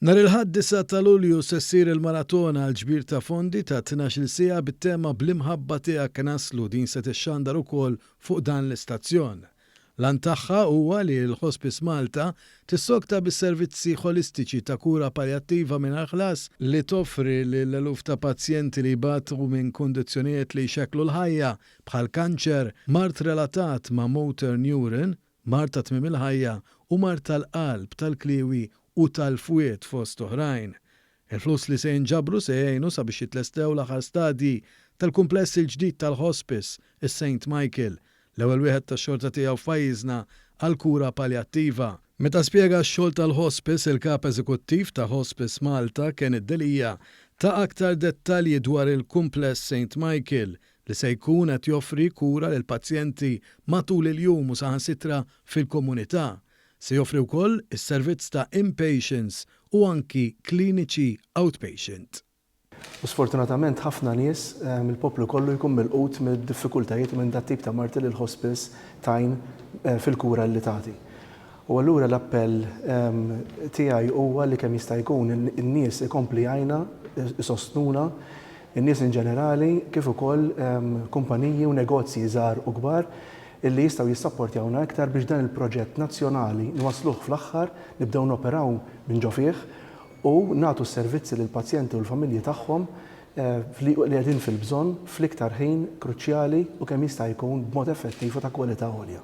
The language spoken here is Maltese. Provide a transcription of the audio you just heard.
Nhar il-Ħadd 9 ta' Lulju se ssir il-maratona għall-ġbir ta' fondi ta' 12-il siegħa bit-tema Bl-imħabba tiegħek naslu din se tixxandar ukoll fuq dan l-istazzjon. L-għan tagħha huwa li l-Hospice Malta tissokta bis-servizzi ħolistiċi ta' kura paljattiva mingħajr ħlas li toffri lil eluf ta' pazjenti li jbatu minn kundizzjonijiet li jxekklu l-ħajja bħal kanċer, mard relatat ma' motor neuron, mard ta' tmiem il-ħajja u mard tal-qalb, tal-kliewi u tal-fwied fost oħrajn. Il-flus li se jinġabru se jgħinu sabiex jitlestew l-aħħar stadji tal-kumpless il-ġdid tal-Hospice, is-Saint Michael, l-ewwel wieħed tax-xorta tiegħu f'pajjiżna għall-kura paljattiva. Meta spjega x-xogħol tal-Hospice, il-Kap Eżekuttiv ta' Hospice Malta, Kenneth Delia, ta aktar dettalji dwar il-kumpless Saint Michael, li se jkun qed joffri kura lill-pazjenti matul il-jum u saħansitra fil-komunità. Se joffri wkoll is-servizz ta' inpatients u anki kliniċi outpatient. U sfortunatament ħafna nies, il-poplu kollu jkun milqut mid-diffikultajiet u minn dat-tip ta' mard li l-hospice tgħin fil-kura li tagħti. U allura l-appell tiegħi huwa li kemm jista' jkun in-nies ikompli jgħinna, isostnuna, in-nies in ġenerali kif ukoll kumpaniji u negozji żgħar u kbar illi jistgħu jissapportjawna iktar biex dan il-proġett nazzjonali nwassluh fl-aħħar, nibdew noperaw minn ġo fih u nagħtu s-servizzi lill-pazjenti u l-familji tagħhom li qegħdin fil-bżonn fl-iktar ħin kruċjali u kemm jista' jkun b'mod effettiv u ta' kwalità għolja.